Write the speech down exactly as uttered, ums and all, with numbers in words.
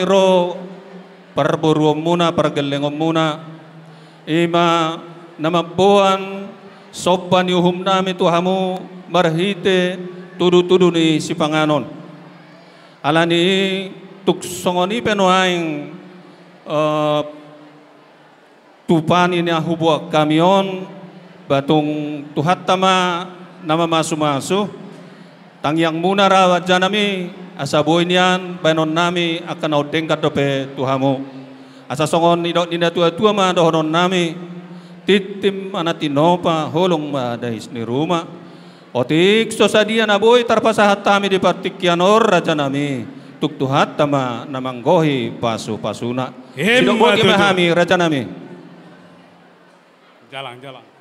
ro parboruonmuna, pargellengonmuna, i ma na mamboan somba ni uhumnami tu hamu marhite tudutudu ni sipanganon. Alani i tung songon i pe nuaeng, eh, tupa ni na huboan hami on, ba tung Tuhanta ma na mamasumasu. Tangiangmuna ra rajanami, asa boi nian baenonnami angka na ondenggan dope tu hamu. Asa songon nidok ni natuatua ma dohononnami: Tintin ma na tinopa, holong ma dais ni ruma. Otik so sadia na boi tarpasahat hami di partingkian on, rajanami, tung Tuhanta ma na manggohi pasupasuna. Emma tutu. Sidok boti ma hami, rajanami. Jalang, jalang.